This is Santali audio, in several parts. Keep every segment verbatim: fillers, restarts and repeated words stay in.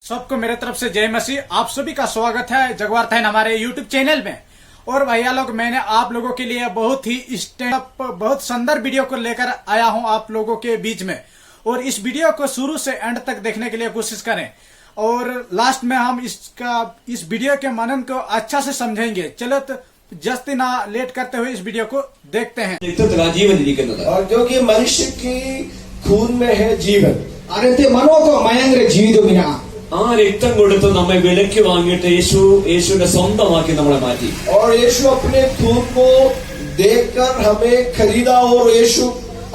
सबको मेरे तरफ से जय मसीह। आप सभी का स्वागत है जगवार थैन हमारे यूट्यूब चैनल में। और भैया लोग, मैंने आप लोगों के लिए बहुत ही स्टैंड अप, बहुत सुंदर वीडियो को लेकर आया हूं आप लोगों के बीच में। और इस वीडियो को शुरू से एंड तक देखने के लिए कोशिश करें। और लास्ट में हम इसका, इस वीडियो के मनन को अच्छा से समझेंगे। चलो, तो जस्ती ना लेट करते हुए इस वीडियो को देखते हैं। രക്തത്തിലാ ജീവൻ ഇരിക്കുന്നത്. और क्योंकि मनुष्य की खून में है जीवन. ᱟᱨ ᱮᱱᱛᱮ ᱢᱟᱱᱣᱟ ᱠᱚᱣᱟᱜ ᱢᱟᱭᱟᱝ ᱨᱮ ᱡᱤᱣᱤ ᱫᱚ ᱢᱮᱱᱟᱜᱼᱟ᱾ ആ രക്തം കൊടുത്ത് നമ്മെ വിലയ്ക്ക് വാങ്ങിയിട്ട് യേശു, യേശുവിനെ സ്വന്തമാക്കി നമ്മളെ മാറ്റി. और यीशु अपने खून को देकर हमें खरीदा और यीशु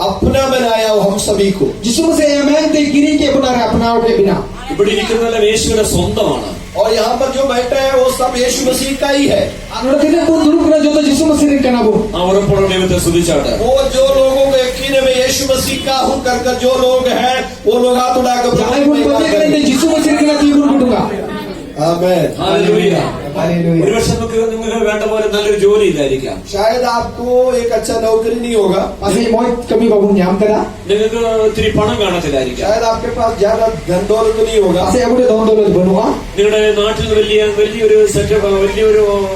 अपना बनाया हम सभी को. ᱡᱤᱥᱩ ᱢᱟᱥᱤᱦ ᱟᱭᱟᱜ ᱢᱟᱭᱟᱝ ᱛᱮ ᱠᱤᱨᱤᱧ ᱠᱮᱫ ᱵᱚᱱᱟ ᱟᱨ ᱟᱯᱱᱟᱨ ᱠᱮᱫ ᱵᱮᱱᱟ. ഇവിടെ ഇരിക്കുന്നതെല്ലാം യേശുവിന്റെ സ്വന്തമാണ്. और यहाँ पर जो बैठे हैं वो सब यीशु मसीह का ही है. ᱟᱨ ᱱᱚᱰᱮ ᱛᱤᱱᱟᱹᱜ ᱵᱚᱱ ᱫᱩᱲᱩᱵ ᱠᱟᱱᱟ ᱡᱚᱛᱚ ᱡᱤᱥᱩ ᱢᱟᱥᱤᱦ ᱨᱮᱱ ᱠᱟᱱᱟ ᱵᱚᱱ. ആ ഉറപ്പുള്ള ദൈവത്തെ സ്തുതിച്ചാട്ട്. वो जो लोगों को यकीन है मैं यीशु मसीह का हूँ कर कर जो लोग हैं वो लोग हाथ उठाकर ᱡᱟᱦᱟᱸᱭ ᱵᱚᱱ ᱯᱟᱹᱛᱭᱟᱹᱜ ᱠᱟᱱᱟ ᱡᱮ ᱡᱤᱥᱩ ᱢᱟᱥᱤᱦ ᱨᱮᱱ ᱠᱟᱱᱟ ᱛᱤ ᱵᱚᱱ ᱠᱩᱴᱩᱝᱟ. आमेन. ഹല്ലേലൂയ. ᱦᱟᱞᱮᱞᱩᱭᱟ. ഒരു പക്ഷെ നമുക്ക്, നിങ്ങൾക്ക് വേണ്ട പോലെ നല്ലൊരു ജോലിയില്ലായിരിക്കാം. शायद आपको एक अच्छा नौकरी नहीं होगा. ᱯᱟᱥᱮᱡ ᱢᱚᱡᱽ ᱠᱟᱹᱢᱤ ᱵᱟᱵᱚᱱ ᱧᱟᱢ ᱠᱟᱫᱟ. നിങ്ങൾക്ക് ഒത്തിരി പണം കാണത്തില്ലായിരിക്കാം. शायद आपके पास ज्यादा धन दौलत नहीं होगा. ᱯᱟᱥᱮᱡ ᱟᱵᱚ ᱴᱷᱮᱱ ᱫᱷᱚᱱ ᱫᱚᱞᱚᱛ ᱵᱟᱹᱱᱩᱜᱼᱟ. നിങ്ങളുടെ നാട്ടിൽ വലിയ, വലിയൊരു സെറ്റപ്പ്, വലിയൊരു,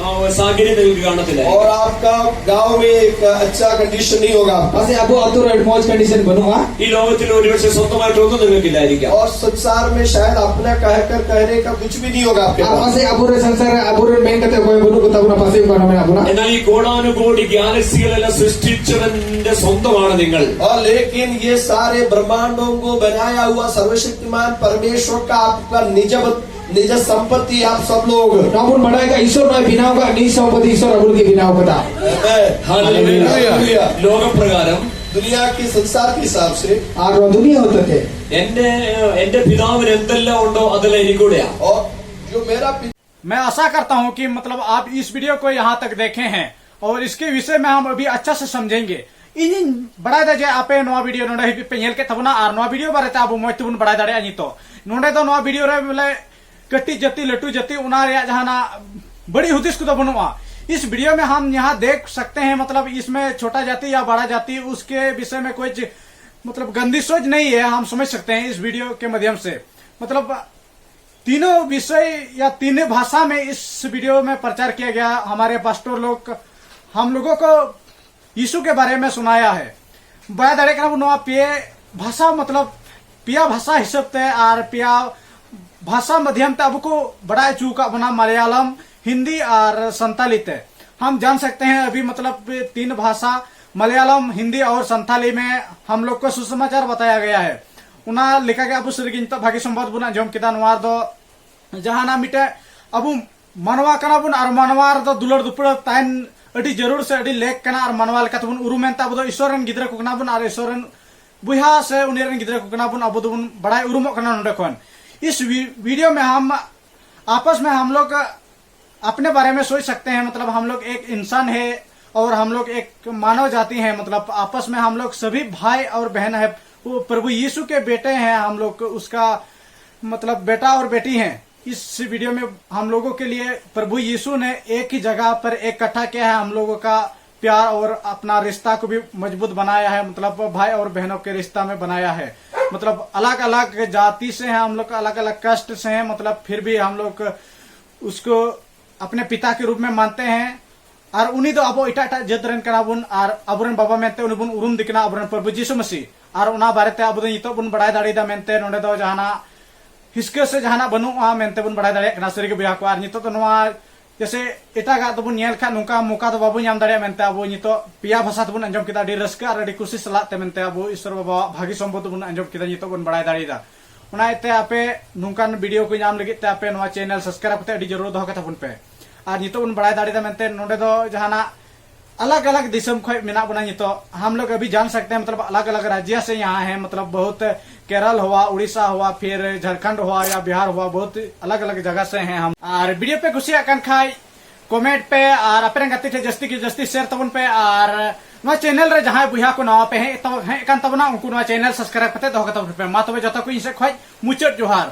ആ, സാഹചര്യം നിങ്ങൾക്ക് കാണത്തില്ല. और आपका गांव में एक अच्छा कंडीशन नहीं होगा आपका. ᱯᱟᱥᱮᱡ ᱟᱵᱚ ᱟᱹᱛᱩ ᱨᱮ ᱟᱹᱰᱤ ᱢᱚᱡᱽ ᱠᱚᱱᱰᱤᱥᱚᱱ ᱵᱟᱹᱱᱩᱜᱼᱟ. ഈ ലോകത്തിൽ ഒരു പക്ഷെ സ്വന്തമായിട്ടൊന്നും നിങ്ങൾക്കില്ലായിരിക്കാം. और संसार में शायद अपना कहकर कहने का कुछ भी नहीं होगा आपके ᱟᱨ पास. ᱯᱟᱥᱮᱡ ᱟᱵᱚᱨᱮᱱ ᱥᱚᱝᱥᱟᱨ ᱨᱮ ᱟᱵᱚᱨᱮᱱ ᱢᱮᱱ ᱠᱟᱛᱮ ᱚᱠᱚᱭ ᱵᱟᱹᱱᱩᱜ ᱠᱚᱛᱟ ᱵᱚᱱᱟ, ᱯᱟᱥᱮᱡ ᱚᱠᱟ ᱨᱮ ᱢᱮᱱᱟᱜ ᱵᱚᱱᱟ. എന്നാൽ ഈ കോടാനുകോടി ഗ്യാലക്സികളെല്ലാം സൃഷ്ടിച്ചവന്റെ സ്വന്തമാണ് നിങ്ങൾ. और लेकिन ये सारे ब्रह्मांडों को बनाया हुआ सर्वशक्तिमान परमेश्वर का आपका निज निज संपत्ति आप सब लोग. ᱱᱚᱣᱟ ᱵᱚᱱ ᱵᱟᱲᱟᱭ ᱠᱟᱜ ᱤᱥᱚᱨ ᱱᱚᱣᱟ ᱵᱮᱱᱟᱣ ᱠᱟᱜ ᱱᱤᱡ ᱥᱚᱢᱯᱚᱛᱤ ᱤᱥᱚᱨ ᱟᱵᱚ ᱞᱟᱹᱜᱤᱫ ᱵᱮᱱᱟᱣ ᱠᱟᱫᱟ. आमेन. ഹല്ലേലൂയ. हालेलुया. ലോകപ്രകാരം दुनिया के संसार के हिसाब से ᱟᱨ ᱱᱚᱣᱟ ᱫᱩᱱᱤᱭᱟᱹ ᱦᱚᱛᱮᱛᱮ എന്റെ, എന്റെ പിതാവിന് എന്തെല്ലാം ഉണ്ടോ അതെല്ലാം എനിക്കൂടെയാ. और जो मेरा पिता मैं आशा करता हूं कि मतलब आप इस वीडियो को यहां तक देखे हैं और इसके विषय में हम अभी अच्छा से समझेंगे। ᱤᱧᱤᱧ ᱵᱟᱲᱟᱭᱮᱫᱟ ᱡᱮ ᱟᱯᱮ ᱱᱚᱣᱟ ᱵᱷᱤᱰᱤᱭᱳ ᱱᱚᱰᱮ ᱦᱟᱹᱵᱤᱡ ᱯᱮ ᱧᱮᱞ ᱠᱮᱫ ᱛᱟᱵᱚᱱᱟ ᱟᱨ ᱱᱚᱣᱟ ᱵᱷᱤᱰᱤᱭᱳ ᱵᱟᱨᱮᱛᱮ ᱟᱵᱚ ᱢᱚᱡᱽ ᱛᱮᱵᱚᱱ ᱵᱟᱲᱟᱭ ᱫᱟᱲᱮᱭᱟᱜᱼᱟ᱾ ᱱᱤᱛᱚᱜ ᱱᱚᱰᱮ ᱫᱚ ᱱᱚᱣᱟ ᱵᱷᱤᱰᱤᱭᱳ ᱨᱮ ᱵᱚᱞᱮ ᱠᱟᱹᱴᱤᱡ ᱡᱟᱹᱛᱤ ᱞᱟᱹᱴᱩ ᱡᱟᱹᱛᱤ ᱚᱱᱟ ᱨᱮᱭᱟᱜ ᱡᱟᱦᱟᱱᱟᱜ ᱵᱟᱹᱲᱤᱡ ᱦᱩᱫᱤᱥ ᱠᱚᱫᱚ ᱵᱟᱹᱱᱩᱜᱼᱟ᱾ इस वीडियो में हम यहाँ देख सकते हैं, मतलब इसमें छोटा जाति या बड़ा जाति उसके विषय में कोई ज- मतलब गंदी सोच नहीं है, हम समझ सकते हैं इस वीडियो के माध्यम से। मतलब तीनों विषय या तीनों भाषा में इस वीडियो में प्रचार किया गया। हमारे पास्टर लोग हम लोगों को यीशु के बारे में सुनाया है। ᱵᱟᱲᱟᱭ ᱫᱟᱲᱮᱭᱟᱜ ᱠᱟᱱᱟ ᱵᱚᱱ, ᱱᱚᱣᱟ ᱯᱮ ᱵᱷᱟᱥᱟ, ᱢᱚᱛᱞᱚᱵ ᱯᱮᱭᱟ ᱵᱷᱟᱥᱟ ᱦᱤᱥᱟᱹᱵ ᱛᱮ ᱟᱨ ᱯᱮᱭᱟ ᱵᱷᱟᱥᱟ ᱢᱟᱫᱷᱭᱚᱢ ᱛᱮ ᱟᱵᱚ ᱠᱚ ᱵᱟᱲᱟᱭ ᱦᱚᱪᱚ ᱟᱠᱟᱫ ᱵᱚᱱᱟ, ᱢᱟᱞᱟᱭᱟᱞᱟᱢ, ᱦᱤᱱᱫᱤ ᱟᱨ ᱥᱟᱱᱛᱟᱞᱤ ᱛᱮ᱾ हम जान सकते हैं अभी, मतलब तीन भाषा, मलयालम, हिंदी और संथाली में हम लोग को सुसमाचार बताया गया है। ᱚᱱᱟ ᱞᱮᱠᱟᱜᱮ ᱟᱵᱚ ᱥᱟᱹᱨᱤᱜᱮ ᱱᱤᱛᱚᱜ ᱵᱷᱟᱹᱜᱤ ᱥᱚᱢᱵᱟᱫ ᱵᱚᱱ ᱟᱸᱡᱚᱢ ᱠᱮᱫᱟ᱾ ᱱᱚᱣᱟ ᱨᱮᱫᱚ ᱡᱟᱦᱟᱱᱟᱜ ᱢᱤᱫᱴᱮᱡ ᱟᱵᱚ ᱢᱟᱱᱣᱟ ᱠᱟᱱᱟ ᱵᱚᱱ ᱟᱨ ᱢᱟᱱᱣᱟ ᱨᱮᱫᱚ ᱫᱩᱞᱟᱹᱲ ᱫᱩᱯᱲᱟᱹᱲ ᱛᱟᱦᱮᱱ ᱟᱹᱰᱤ ᱡᱟᱹᱨᱩᱲ ᱥᱮ ᱟᱹᱰᱤ ᱞᱮᱠ ᱠᱟᱱᱟ᱾ ᱟᱨ ᱢᱟᱱᱣᱟ ᱞᱮᱠᱟ ᱛᱮᱵᱚᱱ ᱩᱨᱩᱢ ᱢᱮᱱᱛᱮ ᱟᱵᱚ ᱫᱚ ᱤᱥᱚᱨ ᱨᱮᱱ ᱜᱤᱫᱽᱨᱟᱹ ᱠᱚ ᱠᱟᱱᱟ ᱵᱚᱱ ᱟᱨ ᱤᱥᱚᱨ ᱨᱮᱱ ᱵᱚᱭᱦᱟ ᱥᱮ ᱩᱱᱤ ᱨᱮᱱ ᱜᱤᱫᱽᱨᱟᱹ ᱠᱚ ᱠᱟᱱᱟ ᱵᱚᱱ, ᱟᱵᱚ ᱫᱚᱵᱚᱱ ᱵᱟᱲᱟᱭ ᱩᱨᱩᱢᱚᱜ ᱠᱟᱱᱟ ᱱᱚᱰᱮ ᱠᱷᱚᱱ᱾ इस वी-, वीडियो में हम आपस में हम लोग अपने बारे में सोच सकते हैं, मतलब हम लोग एक इंसान है और हम लोग एक मानव जाति है, मतलब आपस में हम लोग सभी भाई और बहन है। वो प्रभु यीशु के बेटे हैं हम लोग, उसका मतलब बेटा और बेटी हैं। इस वीडियो में हम लोगों के लिए प्रभु यीशु ने एक ही जगह पर इकट्ठा किया है, हम लोगों का प्यार और अपना रिश्ता को भी मजबूत बनाया है, मतलब भाई और बहनों के रिश्ता में बनाया है। मतलब अलग अलग जाति से हैं हम लोग, अलग अलग कस्ट से हैं, मतलब फिर भी हम लोग उसको अपने पिता के रूप में मानते हैं। ᱟᱨ ᱩᱱᱤ ᱫᱚ ᱟᱵᱚ ᱮᱴᱟᱜ ᱮᱴᱟᱜ ᱡᱟᱹᱛ ᱨᱮᱱ ᱠᱟᱱᱟ ᱵᱚᱱ ᱟᱨ ᱟᱵᱚᱨᱮᱱ ᱵᱟᱵᱟ ᱢᱮᱱᱛᱮ ᱩᱱᱤ ᱵᱚᱱ ᱩᱨᱩᱢ ᱫᱮ ᱠᱟᱱᱟ, ᱟᱵᱚᱨᱮᱱ ᱯᱨᱚᱵᱷᱩ ᱡᱤᱥᱩ ᱢᱟᱹᱥᱤ᱾ ᱟᱨ ᱚᱱᱟ ᱵᱟᱨᱮᱛᱮ ᱟᱵᱚ ᱫᱚ ᱱᱤᱛᱚᱜ ᱵᱚᱱ ᱵᱟᱲᱟᱭ ᱫᱟᱲᱮᱭᱟᱫᱟ ᱢᱮᱱᱛᱮ ᱱᱚᱰᱮ ᱫᱚ ᱡᱟᱦᱟᱱᱟᱜ ᱦᱤᱥᱠᱟᱹ ᱥᱮ ᱡᱟᱦᱟᱱᱟᱜ ᱵᱟᱹᱱᱩᱜᱼᱟ ᱢᱮᱱᱛᱮ ᱵᱚᱱ ᱵᱟᱲᱟᱭ ᱫᱟᱲᱮᱭᱟᱜ ᱠᱟᱱᱟ᱾ ᱥᱟᱹᱨᱤᱜᱮ ᱵᱚᱭᱦᱟ ᱠᱚ, ᱟᱨ ᱱᱤᱛᱚᱜ ᱫᱚ ᱱᱚᱣᱟ ᱡᱮᱥᱮ ᱮᱴᱟᱜᱟᱜ ᱫᱚᱵᱚᱱ ᱧᱮᱞ ᱠᱷᱟᱱ ᱱᱚᱝᱠᱟ ᱢᱚᱠᱟ ᱫᱚ ᱵᱟᱵᱚᱱ ᱧᱟᱢ ᱫᱟᱲᱮᱭᱟᱜᱼᱟ ᱢᱮᱱᱛᱮ ᱟᱵᱚ ᱱᱤᱛᱚᱜ ᱯᱮᱭᱟ ᱵᱷᱟᱥᱟ ᱛᱮᱵᱚᱱ ᱟᱸᱡᱚᱢ ᱠᱮᱫᱟ ᱟᱹᱰᱤ ᱨᱟᱹᱥᱠᱟᱹ ᱟᱨ ᱟᱹᱰᱤ ᱠᱩᱥᱤ ᱥᱟᱞᱟᱜ ᱛᱮ ᱢᱮᱱᱛᱮ ᱟᱵᱚ ᱤᱥᱚᱨ ᱵᱟᱵᱟᱣᱟᱜ ᱵᱷᱟᱹᱜᱤ ᱥᱚᱢᱵᱚᱫ ᱵᱚᱱ ᱟᱸᱡᱚᱢ ᱠᱮᱫᱟ, ᱱᱤᱛᱚᱜ ᱵᱚᱱ ᱵᱟᱲᱟᱭ ᱫᱟᱲᱮᱭᱟᱫᱟ᱾ ᱚᱱᱟ ᱤᱭᱟᱹᱛᱮ ᱟᱯᱮ ᱱᱚᱝᱠᱟᱱ ᱵᱷᱤᱰᱤᱭᱳ ᱠᱚ ᱧᱟᱢ ᱞᱟᱹᱜᱤᱫ ᱛᱮ ᱟᱯᱮ ᱱᱚᱣᱟ ᱪᱮᱱᱮᱞ ᱥᱟᱵᱥᱠᱨᱟᱭᱤᱵ ᱠᱟᱛᱮ ᱟᱹᱰᱤ ᱡᱟᱹᱨᱩᱲ ᱫᱚᱦᱚ ᱠᱟᱛᱟ ᱵᱚᱱ ᱯᱮ᱾ ᱟᱨ ᱱᱤᱛᱚᱜ ᱵᱚᱱ ᱵᱟᱲᱟᱭ ᱫᱟᱲᱮᱭᱟᱫᱟ ᱢᱮᱱᱛᱮ ᱱᱚᱰᱮ ᱫᱚ ᱡᱟᱦᱟᱱᱟᱜ अलग अलग ᱫᱤᱥᱚᱢ ᱠᱷᱚᱱ ᱢᱮᱱᱟᱜ ᱵᱚᱱᱟ ᱱᱤᱛᱚᱜ, हम लोग अभी जान सकते हैं, मतलब अलग अलग राज्य से यहाँ हैं, मतलब बहुत केरल हुआ, उड़ीसा हुआ, फिर झारखंड हुआ या बिहार हुआ, बहुत अलग अलग जगह से हैं हम। ᱟᱨ ᱵᱷᱤᱰᱤᱭᱳ ᱯᱮ ᱠᱩᱥᱤᱭᱟᱜ ᱠᱟᱱ ᱠᱷᱟᱡ ᱠᱚᱢᱮᱱᱴ ᱯᱮ ᱟᱨ ᱟᱯᱮ ᱨᱮᱱ ᱜᱟᱛᱮ ᱴᱷᱮᱱ ᱡᱟᱹᱥᱛᱤ ᱠᱮ ᱡᱟᱹᱥᱛᱤ ᱥᱮᱭᱟᱨ ᱛᱟᱵᱚᱱ ᱯᱮ᱾ ᱟᱨ ᱱᱚᱣᱟ ᱪᱮᱱᱮᱞ ᱨᱮ ᱡᱟᱦᱟᱸᱭ ᱵᱚᱭᱦᱟ ᱠᱚ ᱱᱟᱣᱟ ᱯᱮ ᱦᱮᱡ ᱛᱟᱵᱚ-, ᱦᱮᱡ ᱠᱟᱱ ᱛᱟᱵᱚᱱᱟ, ᱩᱱᱠᱩ ᱱᱚᱣᱟ ᱪᱮᱱᱮᱞ ᱥᱟᱵᱥᱠᱨᱟᱭᱤᱵ ᱠᱟᱛᱮ ᱫᱚᱦᱚ ᱠᱟᱛᱟ ᱵᱚᱱ ᱯᱮ᱾ ᱢᱟ ᱛᱚᱵᱮ ᱡᱚᱛᱚ ᱠᱚ ᱤᱧ ᱥᱮᱫ ᱠᱷᱚᱱ ᱢᱩᱪᱟᱹᱫ ᱡᱚᱦᱟᱨ᱾